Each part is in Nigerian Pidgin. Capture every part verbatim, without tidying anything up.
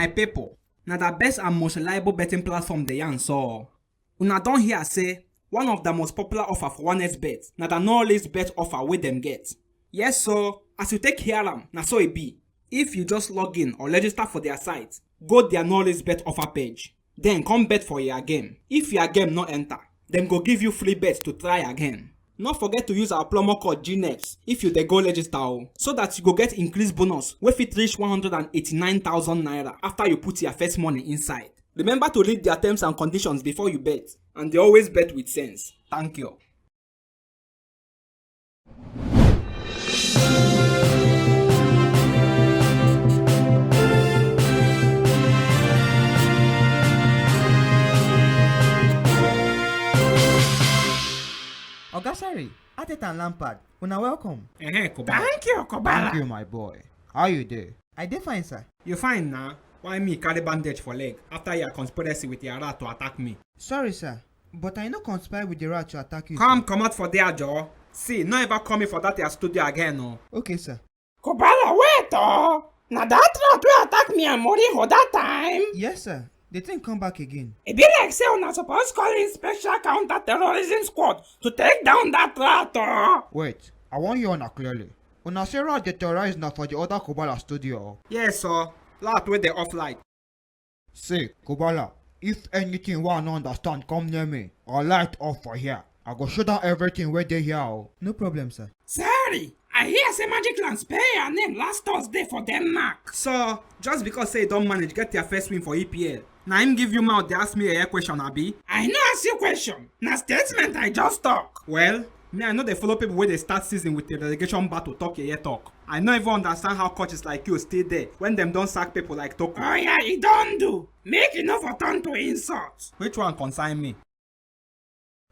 My people, na the best and most reliable betting platform dey yarn so. Una don hear say one of the most popular offer for one X bet na the no risk bet offer wey dem get. Yes, so as you take hear am, na so e be. If you just log in or register for their site, go their no risk bet offer page, then come bet for your game. If your game no enter, dem go give you free bet to try again. No forget to use our promo code G N E P S if you dey go register o, so that you go get increased bonus wey fit reach one hundred and eighty-nine thousand naira after you put your first money inside. Remember to read their terms and conditions before you bet, and dey always bet with sense. Thank you. Oga Sarri, Arteta and Lampard, una welcome. Ehe, Kobala. Thank you, Kobala. Thank you, my boy. How you dey? I dey fine, sir. You fine na? Why me carry bandage for leg after your conspiracy with your rat to attack me? Sorry, sir, but I no conspire with the rat to attack you, Come sir. Comot for there, Joe. See, no ever call me for that your studio again, no. Okay, sir. Kobala, wait, oh! Na that rat wey attack me and Mourinho that time? Yes, sir. The thing come back again. E be like say una suppose call in special counter-terrorism squad to take down that rat, oh! Wait, I wan hear una clearly. Una say rat dey terrorize na for the other Kobala studio, oh? Yes, sir. Rat wey dey off light. See, Kobala, if anything wey I no understand come near me, or light off for here, I go show down everything wey dey here, oh. No problem, sir. Sorry, I hear say Magic Land spell your name last Thursday for Denmark. So, just because say you don manage get your first win for E P L, na him give you mouth dey ask me a question, abi? I no ask you question. Na statement I just talk. Well, me I no dey follow people wey dey start season with a relegation battle talk yeye talk. I no even understand how coaches like you stay there when dem don sack people like Toko. Oh yeah, e don do. Make e no for turn to insult. Which one concern me?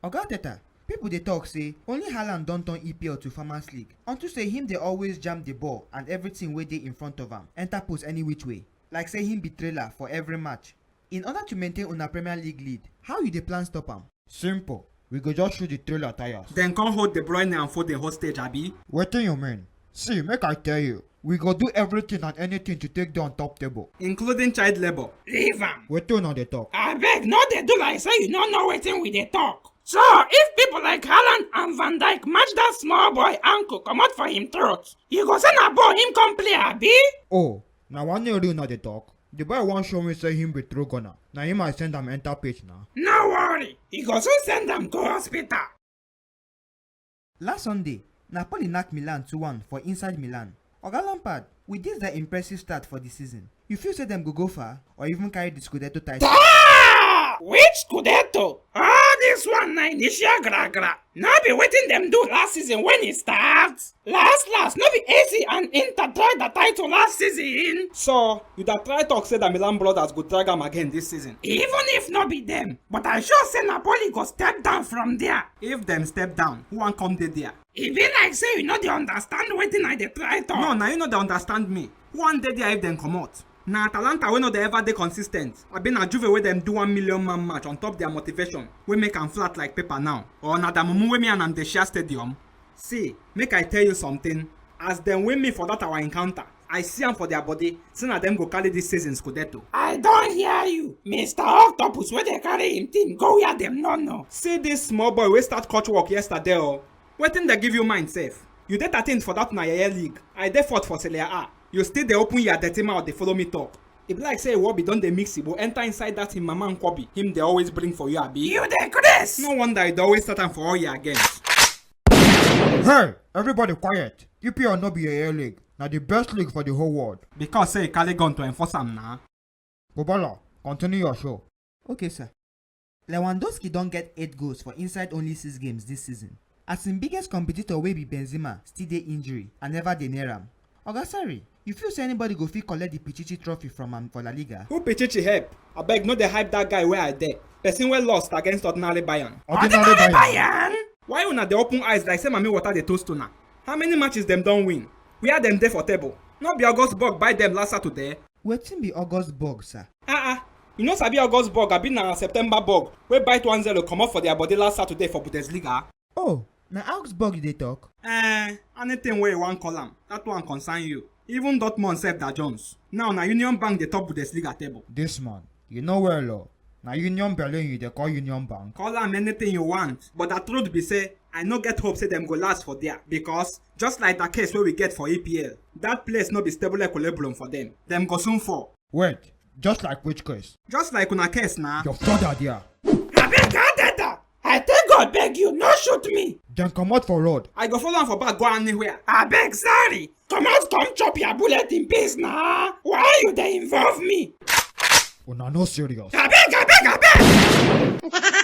Oga Arteta, people dey talk say only Haaland don turn E P L to Farmers League unto say him dey always jam the ball and everything wey dey in front of am enter post any which way, like say him be trailer for every match. In order to maintain una Premier League lead, how you dey plan stop am? Simple. We go just shoot the trailer tires. Then come hold De Bruyne and Foden hostage, abi? Wetin you mean? See, make I tell you, we go do everything and anything to take down top table. Including child labor. Leave am. Wetin una dey talk? Abeg, no dey do like say you no know wetin we dey talk. So, if people like Haaland and Van Dijk match that small boy ankle comot for him throat, you go say na ball him come play, abi? Oh, na one new rule una dey talk? The boy wan show me say him be true gunner. Na him I send am enter pitch na. No worry, he go soon send am go hospital. Last Sunday, Napoli knack Milan two one for inside Milan. Oga Lampard, with this their impressive start for the season, you feel say dem go go far or even carry the Scudetto title? Ah! Which Scudetto? All this one na initial gra gra. No be wetin dem do last season when e start? Last last, no be A C and Inter drag the title last season? So, you da try talk say the Milan brothers go drag am again this season? Even if no be them, but I sure say Napoli go step down from there. If dem step down, who wan come dey there? E be like say you no dey understand wetin I dey try talk. No, na you no dey understand me. Who wan dey there if dem comot? Na Atalanta wey no dey ever dey consistent. Abi na Juve wey dem do one million man match on top their motivation wey make am flat like paper now? Or na the mumu wey me and am dey share stadium? See, make I tell you something. As dem win me for that our encounter, I see am for their body say na dem go carry this season Scudetto. I don hear you, Mister Octopus wey dey carry him team go where dem no know. See this small boy wey start coach work yesterday o. Wetin dey give you mind sef? You dey thirteenth for that una yeye league. I dey fourth for Serie A. You still dey open your dirty mouth dey follow me talk. E be like say Iwobi don dey mix Igbo enter inside that him mama nkwobi him dey always bring for you, abi? You dey craze! No wonder you dey always start am for all your games. Hey! Everybody quiet! E P L no be yeye league. Na the best league for the whole world. Because say you carry gun to enforce am na. Kobala, continue your show. Okay, sir. Lewandowski don get eight goals for inside only six games this season. As im biggest competitor wey be Benzema still dey injury and never dey near am. Oga Sarri, you feel say anybody go fit collect the Pichichi trophy from am for La Liga? Who Pichichi help? Abeg, no dey hype that guy wey I dey. Person wey lost against ordinary Bayern. Ordinary Bayern? Why una dey open eyes like say mami water dey toast una? How many matches dem don win? Where dem dey for table? No be Augsburg buy dem last Saturday? Wetin be Augsburg, sir? Ah ah, you no sabi Augsburg abi na September bug wey bite one zero comot for their body last Saturday for Bundesliga? Oh, na Augsburg you dey talk? Eh, anything wey you wan call am, that one concern you. Even Dortmund sef da Jones. Now na Union Bank dey top Bundesliga table. This man, you know well o. Na Union Berlin you dey call Union Bank. Call am anything you want, but the truth be say I no get hope say dem go last for there, because just like the case wey we get for E P L, that place no be stable equilibrium for them. Dem go soon fall. Wait, just like which case? Just like una case na. Your father there. Abeg, Adeda, I take God beg you, no shoot me. Then comot for road. I go follow am for back go anywhere. Abeg, sorry. Comot come chop your bullet in peace na. Why you dey involve me? Una no serious. Abeg, abeg, abeg.